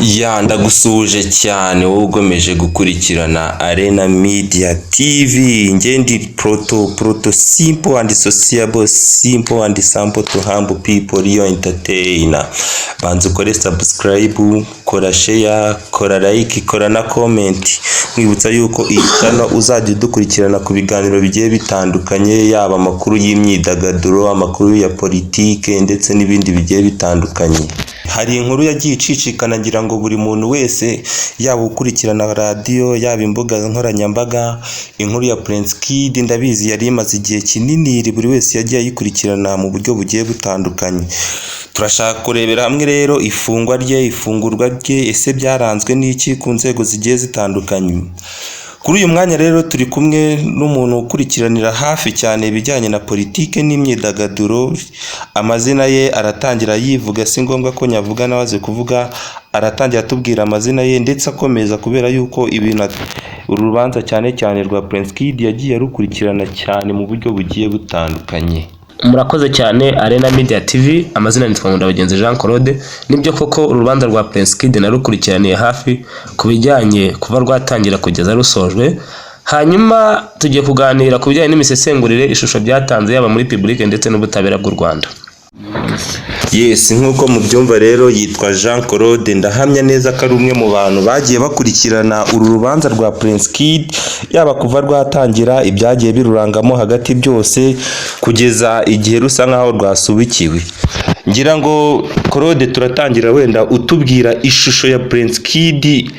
Ya, ndagusuhuje cyane wowe ugomeje gukurikirana Arena Media TV. Njye ndi Proto Proto, simple and sociable, simple and simple to humble people, real entertainer. Banza ukore subscribe, kora share, kora like, kora na comment. Nkwibutsa yuko iyi channel uzajya udukurikirana ku biganiro bigiye bitandukanye, yaba amakuru y'imyidagaduro, amakuru ya politike ndetse n'ibindi bigiye bitandukanye. Hari inkuru yagiye icicikana, ngira ngo buri muntu wese, yaba ukurikirana radiyo, yaba imbuga nkoranyambaga, inkuru ya Prince Kid ndabizi yari imaze igihe kinini, buri wese yagiye ayikurikirana mu buryo bugiye butandukanye. Turashaka kurebera hamwe rero ifungwa rye, ifungurwa rye, ese byaranzwe n'iki ku nzego zigiye zitandukanye. Kuri uyu mwanya rero turi kumwe n'umuntu ukurikiranira hafi cyane ibijyanye na politike n'imyidagaduro. Amazina ye aratangira yivuga, si ngombwa ko nyavuga nawe azi kuvuga. Aratangira atubwira amazina ye ndetse akomeza, kubera yuko ibintu uru rubanza cyane cyane rwa Prince Kid yagiye arukurikirana cyane mu buryo bugiye butandukanye. Murakoze cyane, Arena Media TV. Amazina nitwa Nkundabagenzi Jean Claude. Nibyo koko, urubanza rwa Prince Kid narukurikiraniye hafi ku bijyanye kuva rwatangira kugeza rusojwe. Hanyuma tugiye kuganira ku bijyanye n'imisesengurire, ishusho byatanze yaba muri public ndetse n'ubutabera bw'u Rwanda. Yes, nk'uko mubyumva rero, yitwa Jean Claude. Ndahamya neza ko ari umwe mu bantu bagiye bakurikirana uru rubanza rwa Prince Kid, yaba kuva rwatangira, ibyagiye birurangamo hagati byose, kugeza igihe rusa nkaho rwasubikiwe. Ngira ngo Claude, turatangira wenda utubwira ishusho ya Prince Kid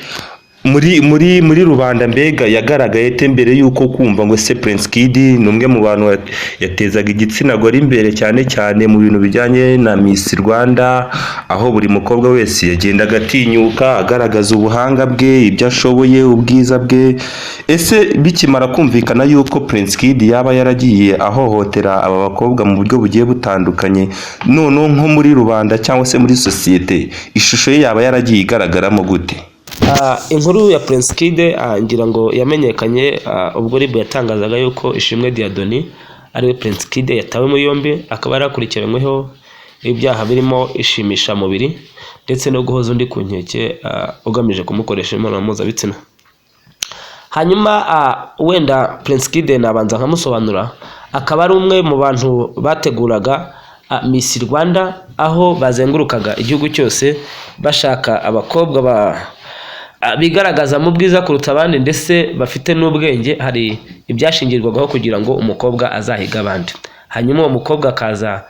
muri rubanda, mbega yagaragaye te mbere y'uko kumva ngo se Prince Kid ni umwe mu bantu yatezaga igitsina gore imbere, cyane cyane mu bintu bijyanye na Miss Rwanda, aho buri mukobwa wese yagendaga atinyuka agaragaza ubuhanga bwe, ibyo ashoboye, ubwiza bwe. Ese bikimara kumvikana yuko Prince Kid yaba yaragiye ahohotera aba bakobwa mu buryo bugiye butandukanye, noneho nko muri rubanda cyangwa se muri sosiyete, ishusho ye yaba yaragiye igaragaramo gute? Inkuru ya Prince Kid, ngira ngo yamenyekanye ubwo RIB yatangazaga yuko Ishimwe Dieudonné, ariwe Prince Kid, yatawe muri yombi, akaba yarakurikiranyweho ibyaha birimo ishimishamubiri ndetse no guhoza undi ku nkeke ugamije kumukoresha imibonano mpuzabitsina. Hanyuma wenda Prince Kid nabanza nkamusobanura, akaba ari umwe mu bantu bateguraga Miss Rwanda, aho bazengurukaga igihugu cyose bashaka abakobwa bigaragaza mu bwiza kuruta abandi ndetse bafite n'ubwenge. Hari ibyashingirwagaho kugira ngo umukobwa azahige abandi, hanyuma uwo mukobwa akaza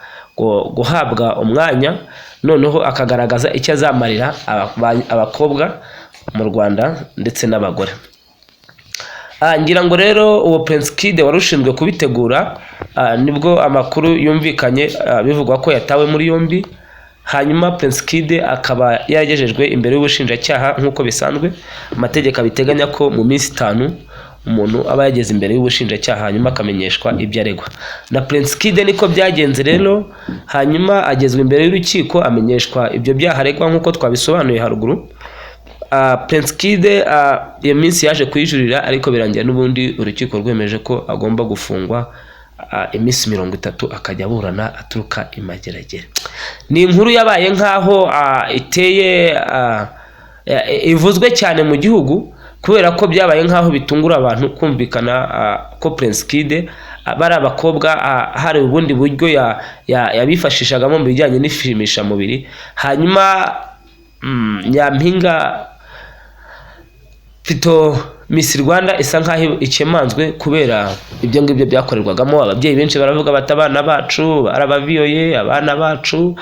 guhabwa umwanya, noneho akagaragaza icyo azamarira abakobwa mu Rwanda ndetse n'abagore. Ngira ngo rero uwo Prince Kid wari ushinzwe kubitegura, nibwo amakuru yumvikanye bivugwa ko yatawe muri yombi. Hanyuma Prince Kid akaba yaragejejwe imbere y'ubushinjacyaha nk'uko bisanzwe, amategeko abiteganya ko mu minsi 5 umuntu aba yageze imbere y'ubushinjacyaha, hanyuma akamenyeshwa ibyo aregwa. Na Prince Kid niko byagenze rero. Hanyuma agezwa imbere y'urukiko, amenyeshwa ibyo byaha aregwa nk'uko twabisobanuye haruguru. Prince Kid iyo minsi yaje kuyijurira, ariko birangira n'ubundi urukiko rwemeje ko agomba gufungwa iminsi 30, akajya aburana aturuka i Mageragere. Ni inkuru yabaye nk'aho iteye ivuzwe cyane mu gihugu, kubera ko byabaye nk'aho bitungura abantu kumvikana ko Prince Kid bari abakobwa hari ubundi buryo yabifashishagamo mu bijyanye n'ishimishamubiri. Hanyuma Nyampinga Pito Miss Rwanda isa nkaho ikemanzwe kubera ibyo ngibyo byakorerwagamo. Ababyeyi benshi baravuga bati: "Abana bacu barabaviyoye, abana bacu."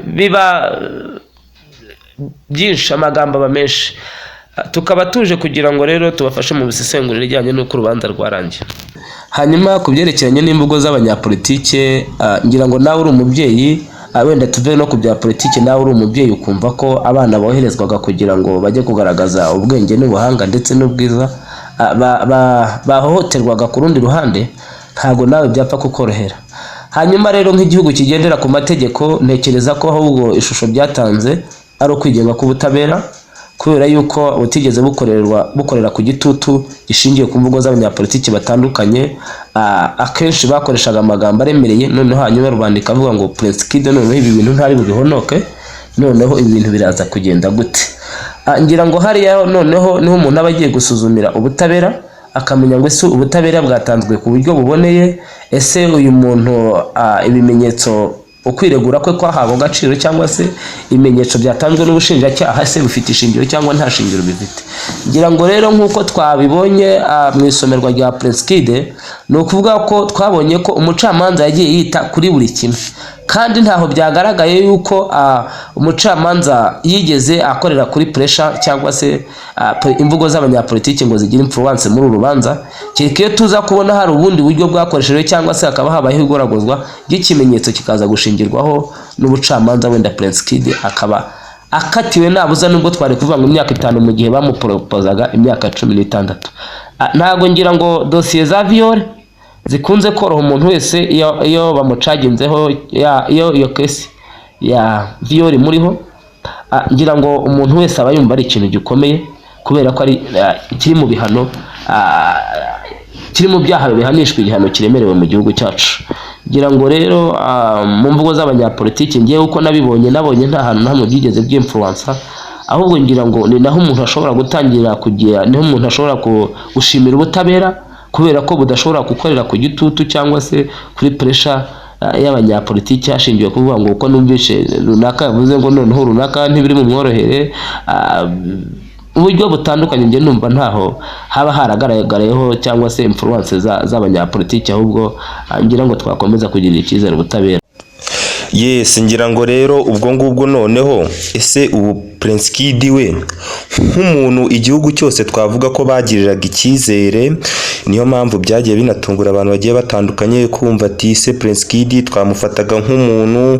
Biba byinshi, amagambo aba menshi. Tukaba tuje kugira ngo rero tubafashe mu misesengurire ijyanye n'uko urubanza rwarangiye. Hanyuma ku byerekeranye n'imvugo z'abanyapolitike, ngira ngo nawe uri umubyeyi, wenda tuve no ku bya politiki, nawe uri umubyeyi ukumva ko abana boherezwaga kugira ngo bajye kugaragaza ubwenge n'ubuhanga ndetse n'ubwiza bahohoterwaga ku rundi ruhande, ntabwo nawe byapfa kukorohera. Hanyuma rero nk'igihugu kigendera ku mategeko, ntekereza ko ahubwo ishusho byatanze ari ukwigenga k'ubutabera, kubera yuko butigeze bukorera ku gitutu gishingiye ku mvugo z'abanyapolitiki batandukanye. Akenshi bakoreshaga amagambo aremereye, noneho hanyuma rubanda ikavuga ngo: "Prince Kid noneho ibi bintu ntari bubihonoke, noneho ibi bintu biraza kugenda gute?" Ngira ngo hariya noneho niho umuntu aba agiye gusuzumira ubutabera, akamenya ngo ese ubutabera bwatanzwe ku buryo buboneye, ese uyu muntu ibimenyetso, ukwiregura kwe kwahawe agaciro, cyangwa se ibimenyetso byatanzwe n'ubushinjacyaha se bifite ishingiro cyangwa nta shingiro bifite. Ngira ngo rero nk'uko twabibonye mu isomerwa rya Prince Kid, ni ukuvuga ko twabonye ko umucamanza yagiye yita kuri buri kimwe, kandi ntaho byagaragaye yuko umucamanza yigeze akorera kuri pressure cyangwa se imvugo z'abanyapolitiki ngo zigire influence muri uru rubanza, kereka iyo tuza kubona hari ubundi buryo bwakoreshejwe cyangwa se hakaba habayeho igoragozwa ry'ikimenyetso kikaza gushingirwaho n'ubucamanza, wenda Prince Kid akaba akatiwe nabuza nubwo twari kuvuga ngo imyaka 5 mu gihe bamuporopozaga imyaka 16. Ntabwo ngira ngo dosiye za viol zikunze koroha umuntu wese iyo bamucaginzeho, iyo case ya viol muriho. Ngira ngo umuntu wese aba yumva ari ikintu gikomeye, kubera ko ari kiri mu bihano, kiri mu byaha bihanishwa igihano kiremerewe mu gihugu cyacu. Ngira ngo rero mu mvugo z'abanyapolitiki, ngewe uko nabibonye, nabonye nta hantu na hamwe byigeze by'influença. Ahubwo ngira ngo ni naho umuntu ashobora gutangira kugira, niho umuntu ashobora gushimira ubutabera, kubera ko budashobora gukorera ku gitutu cyangwa se kuri pressure y'abanyapolitiki, hashingiwe kuvuga ngo uko numvishe runaka yavuze ngo noneho runaka ntibiri bumworohere. Uburyo butandukanye, njye numva ntaho haba haragaragayeho cyangwa se influence z'abanyapolitiki, ahubwo ngira ngo twakomeza kugirira icyizere ubutabera. Yes, ngira ngo rero ubwo ngubwo noneho, ese ubu Prince Kid we nk'umuntu igihugu cyose twavuga ko bagiriraga icyizere, niyo mpamvu byagiye binatungura abantu bagiye batandukanye kumva ati se Prince Kid twamufataga nk'umuntu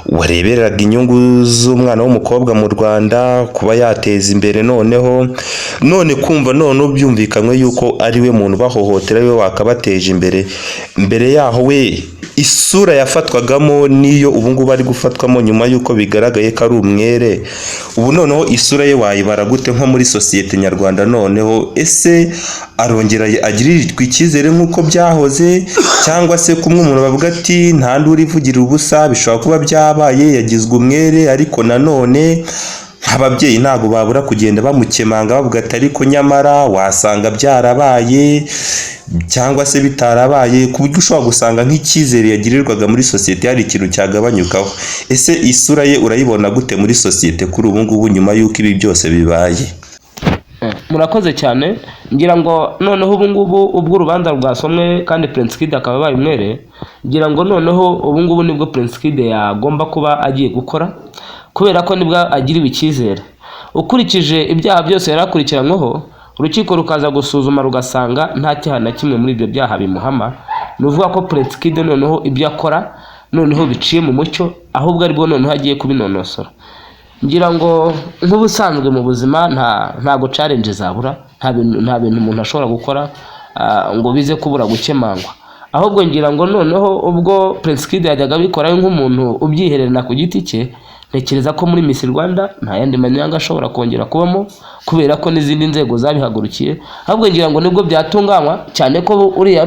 warebereraga inyungu z'umwana w'umukobwa mu Rwanda, kuba yateza imbere, noneho none kumva noneho byumvikanywe yuko ari we muntu bahohotera, ari we wakabateje imbere. Mbere yaho we isura yafatwagamo n'iyo ubu ngubu ari gufatwamo nyuma y'uko bigaragaye ko ari umwere, ubu noneho isura ye wayibara gute nko muri sosiyete nyarwanda? Noneho ese arongera agirirwa icyizere nk'uko byahoze, cyangwa se kumwe umuntu bavuga ati nta nduru ivugira ubusa, bishobora kuba byabaye, yagizwe umwere, ariko nanone ababyeyi ntabwo babura kugenda bamukemanga bavuga ati ariko nyamara wasanga byarabaye cyangwa se bitarabaye, ku buryo ushobora gusanga nk'icyizere yagirirwaga muri sosiyete hari ikintu cyagabanyukaho. Ese isura ye urayibona gute muri sosiyete kuri ubu ngubu nyuma y'uko ibi byose bibaye? Murakoze cyane. Ngira ngo noneho ubu ngubu ubwo urubanza rwasomwe kandi Prince Kid akaba abaye umwere, ngira ngo noneho ubu ngubu nibwo Prince Kid yagomba kuba agiye gukora, kubera ko nibwo agiriwe icyizere. Ukurikije ibyaha byose yari akurikiranyweho, urukiko rukaza gusuzuma rugasanga nta cyaha na kimwe muri ibyo byaha bimuhama, ni ukuvuga ko Prince Kid noneho ibyo akora noneho biciye mu mucyo, ahubwo aribwo noneho agiye kubinonosora. Ngira ngo nk'ubusanzwe mu buzima ntago challenge zabura, nta bintu umuntu ashobora gukora ngo bize kubura gukemangwa. Ahubwo ngira ngo noneho ubwo Prince Kid yajyaga abikora nk'umuntu ubyihererana ku giti cye, ntekereza ko muri Miss Rwanda nta yandi manyanga ashobora kongera kubamo, kubera ko n'izindi nzego zabihagurukiye. Ahubwo ngira ngo nibwo byatunganywa cyane ko uriya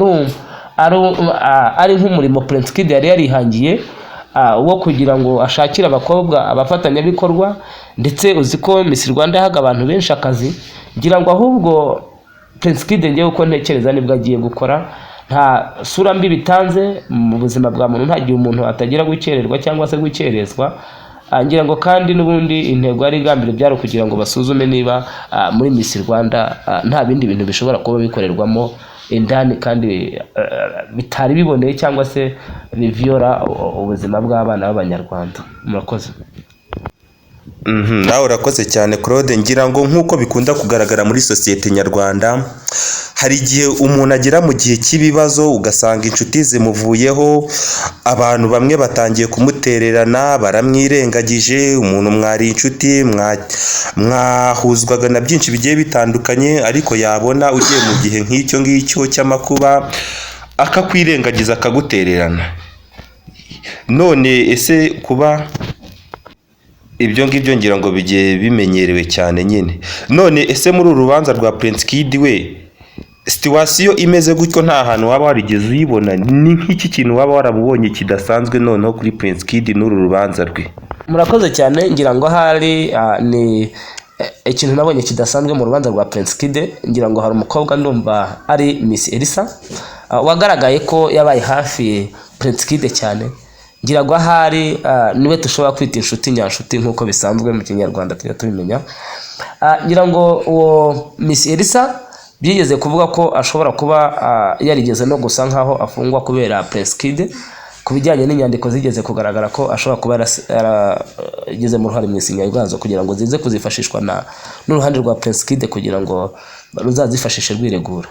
ari nk'umurimo Prince Kid yari yarihangiye wo kugira ngo ashakire abakobwa abafatanyabikorwa, ndetse uzi ko Miss Rwanda yahaga abantu benshi akazi. Ngira ngo ahubwo Prince Kid, ngewe uko ntekereza, nibwo agiye gukora, nta sura mbi bitanze mu buzima bwa muntu. Nta gihe umuntu atagira gukererwa cyangwa se gukerezwa. Ngira ngo kandi n'ubundi intego yari igambiriye byari ukugira ngo basuzume niba muri Miss Rwanda nta bindi bintu bishobora kuba bikorerwamo indani kandi bitari biboneye cyangwa se biviyora ubuzima bw'abana b'Abanyarwanda. Murakoze. Nawe urakoze cyane, Claude. Ngira ngo nk'uko bikunda kugaragara muri sosiyete nyarwanda, hari igihe umuntu agera mu gihe cy'ibibazo ugasanga inshuti zimuvuyeho, abantu bamwe batangiye kumutererana, baramwirengagije. Umuntu mwari inshuti, mwahuzwaga na byinshi bigiye bitandukanye, ariko yabona ugiye mu gihe nk'icyo ngicyo cy'amakuba akakwirengagiza, akagutererana. None ese kuba ibyo ngibyo ngira ngo bigiye bimenyerewe cyane nyine, none ese muri uru rubanza rwa Prince Kid we, situation imeze gutyo nta hantu waba warigeze uyibona? Ni nk'iki kintu waba warabubonye kidasanzwe noneho kuri Prince Kid n'uru rubanza rwe? Murakoze cyane. Ngira ngo ahari ni Ikintu nabonye kidasanzwe mu rubanza rwa Prince Kid, ngira ngo hari umukobwa, ndumva ari Miss Elsa, wagaragaye ko yabaye hafi Prince Kid cyane. Ngira ngo ahari niwe dushobora kwita inshuti nyanshuti, nk'uko bisanzwe mu Kinyarwanda tujya tubimenya. Ngira ngo uwo Miss Elsa byigeze kuvuga ko ashobora kuba yarigeze no gusa nkaho afungwa kubera Prince Kid, ku bijyanye n'inyandiko zigeze kugaragara ko ashobora kuba yaragizemo uruhare mu isinya rwazo, kugira ngo zize kuzifashishwa n'uruhande rwa Prince Kid kugira ngo ruzazifashishe rwiregura.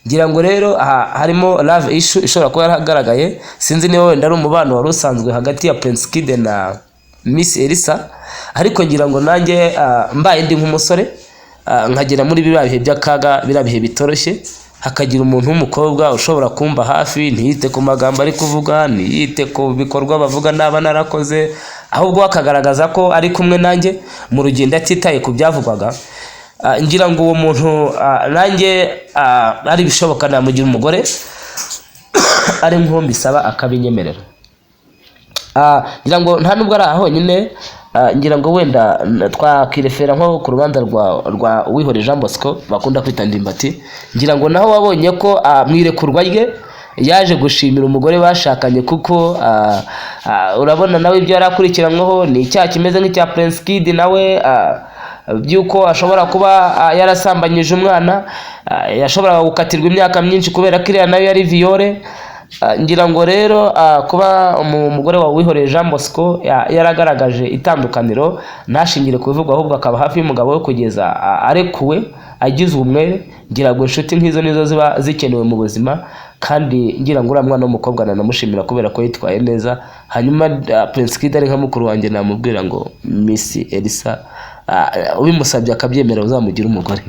Ngira ngo rero aha harimo love issue ishobora kuba yaragaragaye. Sinzi niba wenda ari umubano wari usanzwe hagati ya Prince Kid na Miss Elsa, ariko ngira ngo nanjye mbaye ndi nk'umusore, nkagera muri biriya bihe by'akaga, biriya bihe bitoroshye, hakagira umuntu w'umukobwa ushobora kumba hafi, ntiyite ku magambo ari kuvuga, ntiyite ku bikorwa bavuga naba narakoze, ahubwo akagaragaza ko ari kumwe nanjye mu rugendo atitaye ku byavugwaga, ngira ngo uwo muntu nanjye ari ibishoboka namugira umugore, ari nk'uwo mbisaba akabinyemerera. Ngira ngo nta nubwo ari aha honyine. Ngira ngo wenda twakirefera nko ku rubanza rwa Uwihoreye Jean Bosco bakunda kwita Ndimbati. Ngira ngo naho wabonye ko mu irekurwa rye yaje gushimira umugore bashakanye, kuko urabona nawe ibyo yari akurikiranyweho ni icyaha kimeze nk'icya Prince Kid nawe, by'uko ashobora kuba yarasambanyije umwana. Yashoboraga gukatirwa imyaka myinshi kubera ko iriya nayo yari viol. Ngira ngo rero kuba umugore wawe Uwihoreye Jean Bosco yaragaragaje itandukaniro, ntashingire ku bivugwa, ahubwo akaba hafi y'umugabo we kugeza arekuwe agizwe umwere, ngira ngo inshuti nk'izo nizo ziba zikenewe mu buzima. Kandi ngira ngo uriya mwana w'umukobwa nanamushimira kubera ko yitwaye neza. Hanyuma Prince Kid ari nka mukuru wanjye, namubwira ngo Miss Elsa, ubimusabye akabyemera, uzamugire umugore.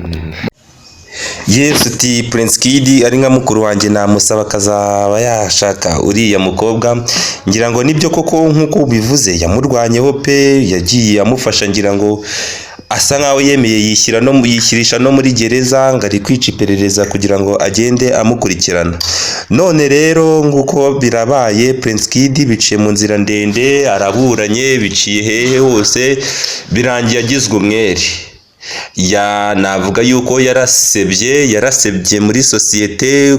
Yesu, uti Prince Kid ari nka mukuru wanjye, namusaba akazaba yashaka uriya mukobwa. Ngira ngo nibyo koko nk'uko ubivuze, yamurwanyeho pe, yagiye amufasha. Ngira ngo asa nkaho yemeye yishyira no yishyirisha no muri gereza ngo ari kwica iperereza kugira ngo agende amukurikirana. None rero nguko birabaye, Prince Kid biciye mu nzira ndende, araburanye, biciye hehe hose, birangiye agizwe umwere. Ya, navuga yuko yarasebye, yarasebye muri sosiyete,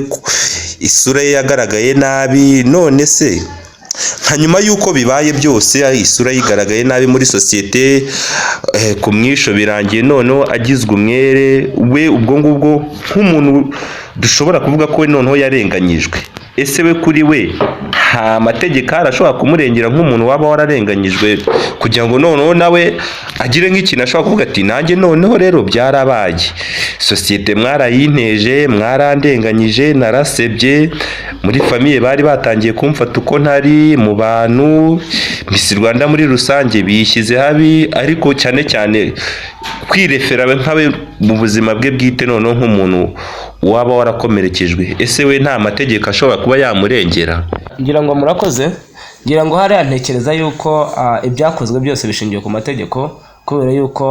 isura ye yagaragaye nabi. None se nka nyuma y'uko bibaye byose, isura yigaragaye nabi muri sosiyete, ku mwisho birangiye noneho agizwe umwere, we ubwo ngubwo nk'umuntu dushobora kuvuga ko we noneho yarenganyijwe, ese we kuri we nta mategeko arashobora kumurengera nk'umuntu waba wararenganyijwe, kugira ngo noneho nawe agire nk'ikintu ashobora kuvuga ati: "Nanjye noneho rero byarabaye, sosiyete mwarayinteje, mwarandenganyije, narasebye muri famille, bari batangiye kumfata uko ntari mu bantu, Miss Rwanda muri rusange bishyize habi," ariko cyane cyane kwirefera we nkawe mu buzima bwe bwite, noneho nk'umuntu waba warakomerekejwe, ese we nta mategeko ashobora kuba yamurengera? Ngira ngo murakoze. Ngira ngo hariya ntekereza yuko ibyakozwe byose bishingiye ku mategeko, kubera yuko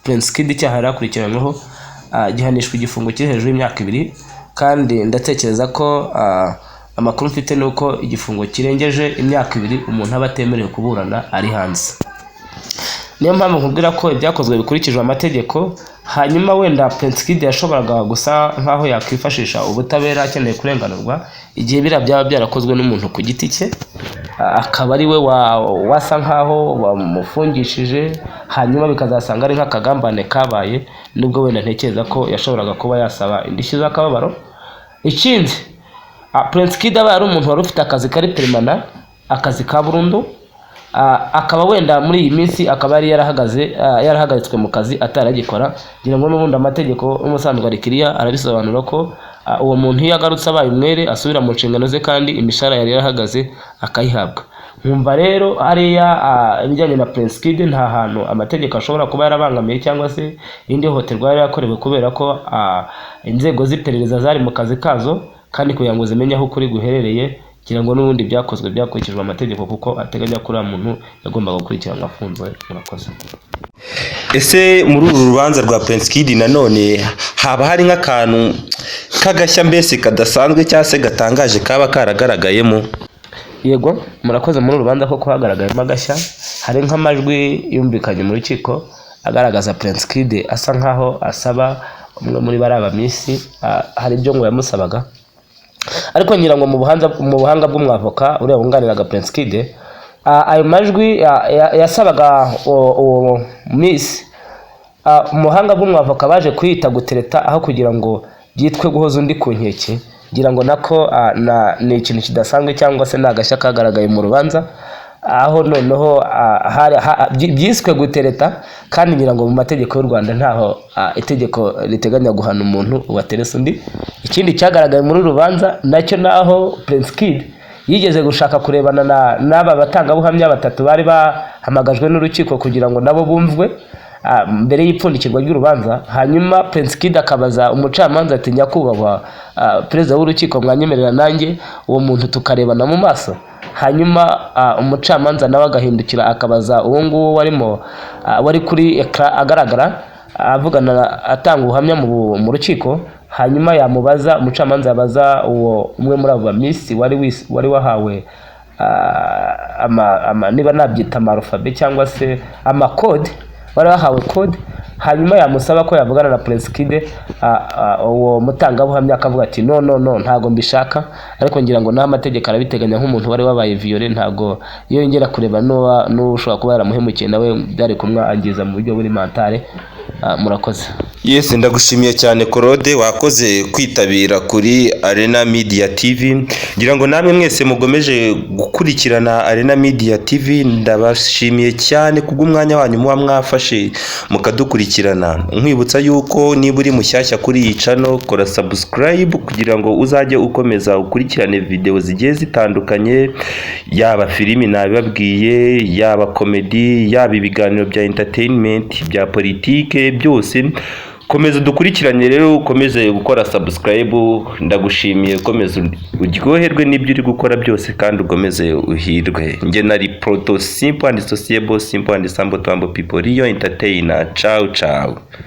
Prince Kid icyaha yari akurikiranyweho gihanishwa igifungo kiri hejuru y'imyaka 2. Kandi ndatekereza ko amakuru mfite ni uko igifungo kirengeje imyaka 2 umuntu aba atemerewe kuburana ari hanze. Niyo mpamvu nkubwira ko ibyakozwe bikurikijwe amategeko. Hanyuma wenda Prince Kid yashoboraga gusa nkaho yakwifashisha ubutabera akeneye kurenganurwa igihe biriya byaba byarakozwe n'umuntu ku giti cye, akaba ari we wasa nkaho wamufungishije, hanyuma bikazasanga ari nk'akagambane kabaye, nubwo wenda ntekereza ko yashoboraga kuba yasaba indishyi z'akababaro. Ikindi, Prince Kid abaye ari umuntu wari ufite akazi kari permanent, akazi ka burundu, akaba wenda muri iyi minsi akaba yari yarahagaze, yarahagaritswe mu kazi ataragikora, ngira ngo n'ubundi amategeko n'umusanzwe ari kiriya arabisobanura ko uwo muntu iyo agarutse abaye umwere asubira mu nshingano ze, kandi imishahara yari yarahagaze akayihabwa. Nkumva rero hariya ibijyanye na Prince Kid nta hantu amategeko ashobora kuba yarabangamiye cyangwa se irindi hohoterwa yari yakorewe, kubera ko inzego z'iperereza zari mu kazi kazo kandi kugira ngo zimenye aho ukuri guherereye. Ngira ngo n'ubundi byakozwe byakurikijwe amategeko, kuko ateganya ko uriya muntu yagombaga gukurikiranwa afunzwe. Murakoze. Ese muri uru rubanza rwa Prince Kid nanone haba hari nk'akantu k'agashya mbese kadasanzwe cyangwa se gatangaje kaba karagaragayemo? Yego, murakoze. Muri uru rubanza koko hagaragayemo agashya. Hari nk'amajwi yumvikanye mu rukiko. agaragaza Prince Kid asa nkaho asaba umwe muri bariya ba miss, hari ibyo ngo yamusabaga. Ariko ngira ngo mu buhanga bw'umwavoka uriya wunganiraga Prince Kid, ayo majwi yasabaga uwo miss, umuhanga bw'umwavoka baje kuyita gutereta aho kugira ngo byitwe guhoza undi ku nkeke. Ngira ngo nako ni ikintu kidasanzwe cyangwa se ni agashya kagaragaye mu rubanza, aho noneho byiswe gutereta. Kandi ngira ngo mu mategeko y'u Rwanda ntaho itegeko riteganya guhana umuntu waterese undi. Ikindi cyagaragaye muri uru rubanza nacyo, naho Prince Kid yigeze gushaka kurebana n'aba batangabuhamya batatu bari bahamagajwe n'urukiko kugira ngo nabo bumvwe mbere y'ipfundikirwa ry'urubanza. Hanyuma Prince Kid akabaza umucamanza ati: "Nyakubahwa perezida w'urukiko, mwanyemerera nanjye uwo muntu tukarebana mu maso?" Hanyuma umucamanza nawe agahindukira akabaza uwo nguwo warimo wari kuri écran agaragara avugana, atanga ubuhamya mu rukiko. Hanyuma yamubaza, umucamanza yabaza uwo umwe muri abo ba miss wari wahawe niba nabyita amarufabe cyangwa se amakode, wari wahawe code, hanyuma yamusaba ko yavugana na Prince Kid, uwo mutangabuhamya akavuga ati: "No, no, no, ntago mbishaka." Ariko ngira ngo naho amategeko arabiteganya, nk'umuntu wari wabaye violé, ntago iyo yongera kureba n'uwo ushobora kuba yaramuhemukiye, nawe byari kumwangiza mu buryo buri mentale. Murakoze. Yes, ndagushimiye cyane Claude, wakoze kwitabira kuri Arena Media TV. Ngira ngo namwe mwese mugomeje gukurikirana Arena Media TV, ndabashimiye cyane kubw'umwanya wanyu muba mwafashe mukadukurikirana. Nkwibutsa yuko niba uri mushyashya kuri iyi channel, kora subscribe kugira ngo uzajye ukomeza ukurikirane video zigiye zitandukanye, yaba filimi nabibabwiye, yaba comedy, yaba ibiganiro bya entertainment, bya politike, byose. Komeza udukurikirane rero, ukomeze gukora subscribe. Ndagushimiye, komeza uryoherwe n'ibyo uri gukora byose kandi ukomeze uhirwe. Njye nari Proto, simple and sociable, simple and simple to humble people, Rio entertainer. Ciao ciao.